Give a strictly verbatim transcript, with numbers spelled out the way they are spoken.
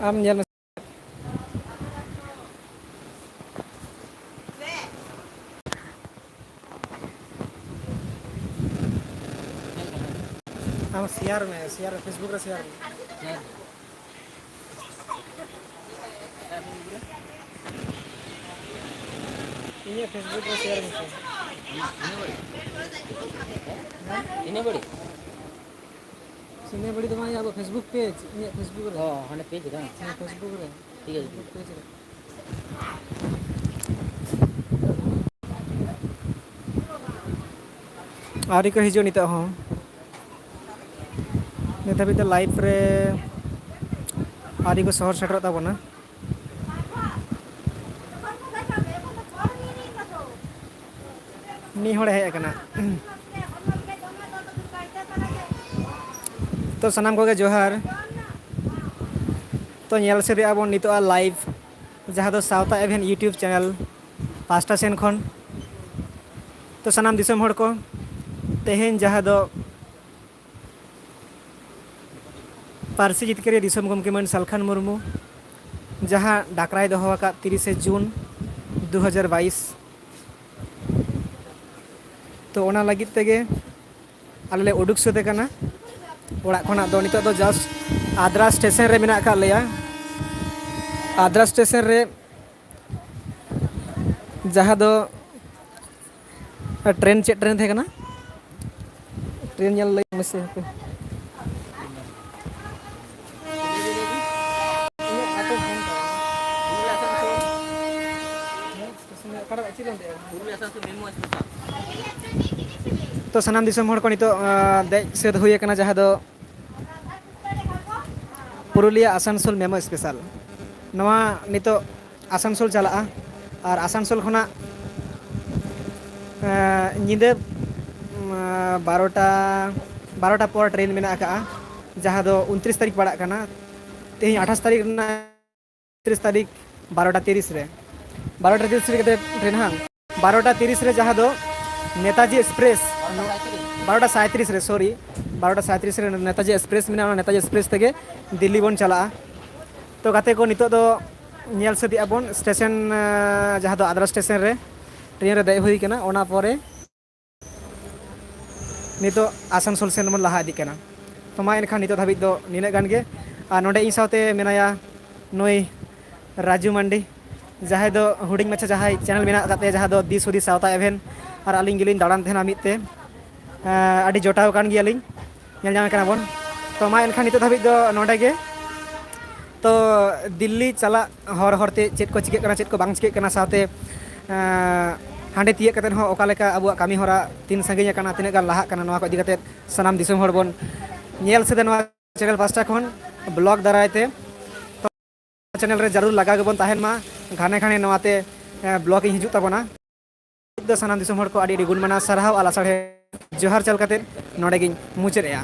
ᱟᱢ ᱧᱮᱞ ᱢᱮ᱾ ᱟᱢ ᱥᱮᱭᱟᱨ ᱢᱮ, ᱥᱮᱭᱟᱨ ᱢᱮ, Facebook ᱨᱮ ᱥᱮᱭᱟᱨ ᱢᱮ᱾ ᱤᱧᱟᱹᱜ Facebook ᱨᱮ ᱥᱮᱭᱟᱨ ᱢᱮᱥᱮ᱾ ᱤᱱᱟᱹ ᱵᱟᱹᱲᱤᱡ? ᱥᱤᱱᱮ ᱵᱟᱹᱲᱤ ᱫᱚ ᱵᱟᱝ, ᱟᱵᱚ Facebook ᱯᱮᱡᱽ, ᱤᱧᱟᱹᱜ Facebook ᱨᱮ᱾ ᱚ, ᱦᱟᱱᱮ ᱯᱮᱡᱽ ᱨᱮ ᱵᱟᱝ? ᱦᱮᱸ, Facebook ᱨᱮ᱾ ᱴᱷᱤᱠ ᱟᱪᱷᱮ᱾ Facebook ᱯᱮᱡᱽ ᱨᱮ᱾ ᱟᱹᱣᱨᱤ ᱠᱚ ᱦᱤᱡᱩᱜᱼᱟ ᱱᱤᱛᱚᱜ ᱦᱚᱸ᱾ ᱱᱤᱛ ᱦᱟᱹᱵᱤᱡ ᱛᱮ ᱞᱟᱭᱤᱵᱷ ᱨᱮ ᱟᱹᱣᱨᱤ ᱠᱚ ᱥᱚᱦᱚᱨ ᱥᱮᱴᱮᱨᱚᱜ ᱛᱟᱵᱚᱱᱟ᱾ ᱢᱤᱫ ᱦᱚᱲᱮ ᱦᱮᱡ ᱟᱠᱟᱱᱟ᱾ ᱛᱚ, ᱥᱟᱱᱟᱢ ᱠᱚᱜᱮ ᱡᱚᱦᱟᱨ᱾ ᱛᱚ, ᱧᱮᱞ ᱥᱟᱹᱨᱤᱭᱟᱜᱼᱟ ᱵᱚᱱ ᱱᱤᱛᱚᱜ ᱟᱜ ᱞᱟᱭᱤᱵᱷ, ᱡᱟᱦᱟᱸ ᱫᱚ ᱥᱟᱶᱛᱟ ᱮᱵᱷᱮᱱ YouTube ᱪᱮᱱᱮᱞ ᱯᱟᱦᱴᱟ ᱥᱮᱱ ᱠᱷᱚᱱ᱾ ᱛᱚ, ᱥᱟᱱᱟᱢ ᱫᱤᱥᱚᱢ ᱦᱚᱲ ᱠᱚ, ᱛᱮᱦᱮᱧ ᱡᱟᱦᱟᱸ ᱫᱚ ᱯᱟᱹᱨᱥᱤ ᱡᱤᱛᱠᱟᱹᱨᱤᱭᱟᱹ ᱫᱤᱥᱚᱢ ᱜᱚᱢᱠᱮ ᱢᱟᱹᱱ ᱥᱟᱞᱠᱷᱟᱱ ᱢᱩᱨᱢᱩ ᱡᱟᱦᱟᱸ ᱰᱟᱠᱨᱟᱭ ᱫᱚᱦᱚ ᱟᱠᱟᱫ ᱛᱤᱨᱤᱥᱮ ᱡᱩᱱ ᱫᱩ ᱦᱟᱡᱟᱨ ᱵᱟᱭᱤᱥ, ᱛᱚ, ᱚᱱᱟ ᱞᱟᱹᱜᱤᱫ ᱛᱮᱜᱮ ᱟᱞᱮ ᱞᱮ ᱩᱰᱩᱠ ᱥᱟᱹᱛ ᱟᱠᱟᱱᱟ ᱚᱲᱟᱜ ᱠᱷᱚᱱᱟᱜ ᱫᱚ᱾ ᱱᱤᱛᱚᱜ ᱫᱚ just ᱟᱫᱽᱨᱟ ᱥᱴᱮᱥᱚᱱ ᱨᱮ ᱢᱮᱱᱟᱜ ᱟᱠᱟᱫ ᱞᱮᱭᱟ᱾ ᱟᱫᱽᱨᱟ ᱥᱴᱮᱥᱚᱱ ᱨᱮ, ᱡᱟᱦᱟᱸ ᱫᱚ ᱴᱨᱮᱱ, ᱪᱮᱫ ᱴᱨᱮᱱ ᱛᱟᱦᱮᱸ ᱠᱟᱱᱟ? ᱴᱨᱮᱱ ᱧᱮᱞ ᱞᱟᱹᱭ ᱢᱮᱥᱮ ᱦᱟᱯᱮ᱾ ᱛᱚ, ᱥᱟᱱᱟᱢ ᱫᱤᱥᱚᱢ ᱦᱚᱲ ᱠᱚ ᱱᱤᱛᱚᱜ, ᱟᱸ, ᱫᱮᱡ ᱥᱟᱹᱛ ᱦᱩᱭ ᱟᱠᱟᱱᱟ, ᱡᱟᱦᱟᱸ ᱫᱚ ᱯᱩᱨᱩᱞᱤᱭᱟᱹ ᱟᱥᱟᱱᱥᱳᱞ ᱢᱮᱢᱳ ᱥᱯᱮᱥᱟᱞ᱾ ᱱᱚᱣᱟ ᱱᱤᱛᱚᱜ ᱟᱥᱟᱱᱥᱳᱞ ᱪᱟᱞᱟᱜᱼᱟ, ᱟᱨ ᱟᱥᱟᱱᱥᱳᱞ ᱠᱷᱚᱱᱟᱜ, ᱮᱸ, ᱧᱤᱫᱟᱹ, ᱩᱸ, ᱵᱟᱨᱚᱴᱟ, ᱵᱟᱨᱚᱴᱟ ᱯᱚᱨ ᱴᱨᱮᱱ ᱢᱮᱱᱟᱜ ᱟᱠᱟᱜᱼᱟ, ᱡᱟᱦᱟᱸ ᱫᱚ ᱩᱱᱛᱨᱤᱥ ᱛᱟᱹᱨᱤᱠᱷ ᱯᱟᱲᱟᱜ ᱠᱟᱱᱟ᱾ ᱛᱮᱦᱮᱧ ᱟᱴᱷᱟᱥ ᱛᱟᱹᱨᱤᱠᱷ ᱨᱮᱱᱟᱜ ᱛᱤᱨᱤᱥ ᱛᱟᱹᱨᱤᱠᱷ, ᱵᱟᱨᱚᱴᱟ ᱛᱤᱨᱤᱥ ᱨᱮ, ᱵᱟᱨᱚᱴᱟ ᱛᱤᱨᱤᱥ ᱨᱮ ᱠᱟᱛᱮ ᱴᱨᱮᱱ ᱦᱟᱸᱜ, ᱵᱟᱨᱚᱴᱟ ᱛᱤᱨᱤᱥ ᱨᱮ, ᱡᱟᱦᱟᱸ ᱫᱚ ᱱᱮᱛᱟᱡᱤ ᱮᱠᱥᱯᱨᱮᱥ, ᱵᱟᱨᱚᱴᱟ ᱥᱟᱸᱭᱛᱨᱤᱥ ᱨᱮ, ᱥᱚᱨᱤ, ᱵᱟᱨᱚᱴᱟ ᱥᱟᱸᱭᱛᱨᱤᱥ ᱨᱮ ᱱᱮᱛᱟᱡᱤ ᱮᱠᱥᱯᱨᱮᱥ ᱢᱮᱱᱟᱜᱼᱟ, ᱚᱱᱟ ᱱᱮᱛᱟᱡᱤ ᱮᱠᱥᱯᱨᱮᱥ ᱛᱮᱜᱮ ᱫᱤᱞᱞᱤ ᱵᱚᱱ ᱪᱟᱞᱟᱜᱼᱟ᱾ ᱛᱚ ᱜᱟᱛᱮ ᱠᱚ, ᱱᱤᱛᱚᱜ ᱫᱚ ᱧᱮᱞ ᱥᱟᱹᱛ ᱮᱜᱼᱟ ᱵᱚᱱ ᱥᱴᱮᱥᱚᱱ, ᱟᱸ, ᱡᱟᱦᱟᱸ ᱫᱚ ᱟᱫᱽᱨᱟ ᱥᱴᱮᱥᱚᱱ ᱨᱮ ᱴᱨᱮᱱ ᱨᱮ ᱫᱮᱡ ᱦᱩᱭ ᱠᱟᱱᱟ᱾ ᱚᱱᱟ ᱯᱚᱨᱮ ᱱᱤᱛᱚᱜ ᱟᱥᱟᱱᱥᱳᱞ ᱥᱮᱱ ᱵᱚᱱ ᱞᱟᱦᱟ ᱤᱫᱤᱜ ᱠᱟᱱᱟ᱾ ᱛᱚ ᱢᱟ ᱮᱱᱠᱷᱟᱱ ᱱᱤᱛᱚᱜ ᱫᱷᱟᱹᱵᱤᱡ ᱫᱚ ᱱᱤᱱᱟᱹᱜ ᱜᱟᱱ ᱜᱮ᱾ ᱟᱨ ᱱᱚᱰᱮ ᱤᱧ ᱥᱟᱶᱛᱮ ᱢᱮᱱᱟᱭᱟ ᱱᱩᱭ ᱨᱟᱡᱩ ᱢᱟᱱᱰᱤ, ᱡᱟᱦᱟᱸᱭ ᱫᱚ ᱦᱩᱰᱤᱧ ᱢᱟᱪᱷᱟ ᱡᱟᱦᱟᱸᱭ ᱪᱮᱱᱮᱞ ᱢᱮᱱᱟᱜ ᱟᱠᱟᱫ ᱛᱟᱭᱟ, ᱡᱟᱦᱟᱸ ᱫᱚ ᱫᱤᱥ ᱦᱩᱫᱤᱥ ᱥᱟᱶᱛᱟ ᱮᱵᱷᱮᱱ᱾ ᱟᱨ ᱟᱹᱞᱤᱧ ᱜᱮᱞᱤᱧ ᱫᱟᱬᱟᱱ ᱛᱟᱦᱮᱱᱟ ᱢᱤᱫ ᱛᱮ᱾ ᱟᱸ, ᱟᱹᱰᱤ ᱡᱚᱴᱟᱣ ᱠᱟᱱ ᱜᱮᱭᱟᱞᱤᱧ, ᱧᱮᱞ ᱧᱟᱢ ᱠᱟᱱᱟ ᱵᱚᱱ᱾ ᱛᱚ ᱢᱟ ᱮᱱᱠᱷᱟᱱ ᱱᱤᱛᱚᱜ ᱫᱷᱟᱹᱵᱤᱡ ᱫᱚ ᱱᱚᱰᱮ ᱜᱮ᱾ ᱛᱚ ᱫᱤᱞᱞᱤ ᱪᱟᱞᱟᱜ ᱦᱚᱨ ᱦᱚᱨᱛᱮ ᱪᱮᱫ ᱠᱚ ᱪᱤᱠᱟᱹᱜ ᱠᱟᱱᱟ, ᱪᱮᱫ ᱠᱚ ᱵᱟᱝ ᱪᱤᱠᱟᱹᱜ ᱠᱟᱱᱟ, ᱥᱟᱶᱛᱮ, ᱟᱸ, ᱦᱟᱸᱰᱮ ᱛᱤᱭᱟᱹᱜ ᱠᱟᱛᱮᱫ ᱦᱚᱸ ᱚᱠᱟ ᱞᱮᱠᱟ ᱟᱵᱚᱣᱟᱜ ᱠᱟᱹᱢᱤ ᱦᱚᱨᱟ ᱛᱤᱱ ᱥᱟᱺᱜᱤᱧ ᱟᱠᱟᱱᱟ, ᱛᱤᱱᱟᱹᱜ ᱜᱟᱱ ᱞᱟᱦᱟᱜ ᱠᱟᱱᱟ, ᱱᱚᱣᱟ ᱠᱚ ᱤᱫᱤ ᱠᱟᱛᱮᱫ ᱥᱟᱱᱟᱢ ᱫᱤᱥᱚᱢ ᱦᱚᱲ ᱵᱚᱱ ᱧᱮᱞ ᱥᱮᱫᱟ ᱱᱚᱣᱟ ᱪᱮᱱᱮᱞ ᱯᱟᱥᱴᱟ ᱠᱷᱚᱱ ᱵᱞᱚᱜ ᱫᱟᱨᱟᱭ ᱛᱮ᱾ ᱪᱮᱱᱮᱞ ᱨᱮ ᱡᱟᱹᱨᱩᱲ ᱞᱟᱜᱟᱣ ᱜᱮᱵᱚᱱ ᱛᱟᱦᱮᱱ ᱢᱟ, ᱜᱷᱟᱱᱮ ᱜᱷᱟᱱᱮ ᱱᱚᱣᱟᱛᱮ, ᱮ, ᱵᱞᱚᱜ ᱤᱧ ᱦᱤᱡᱩᱜ ᱛᱟᱵᱚᱱᱟ᱾ ᱫᱚ ᱥᱟᱱᱟᱢ ᱫᱤᱥᱚᱢ ᱦᱚᱲ ᱠᱚ ᱟᱹᱰᱤ ᱟᱹᱰᱤ ᱜᱩᱱ ᱢᱟᱱᱟᱣ ᱥᱟᱨᱦᱟᱣ ᱟᱨ ᱞᱟᱥᱟᱲᱦᱮᱫ ᱡᱚᱦᱟᱨ ᱪᱟᱞ ᱠᱟᱛᱮᱫ ᱱᱚᱰᱮ ᱜᱤᱧ ᱢᱩᱪᱟᱹᱫ ᱮᱜᱼᱟ᱾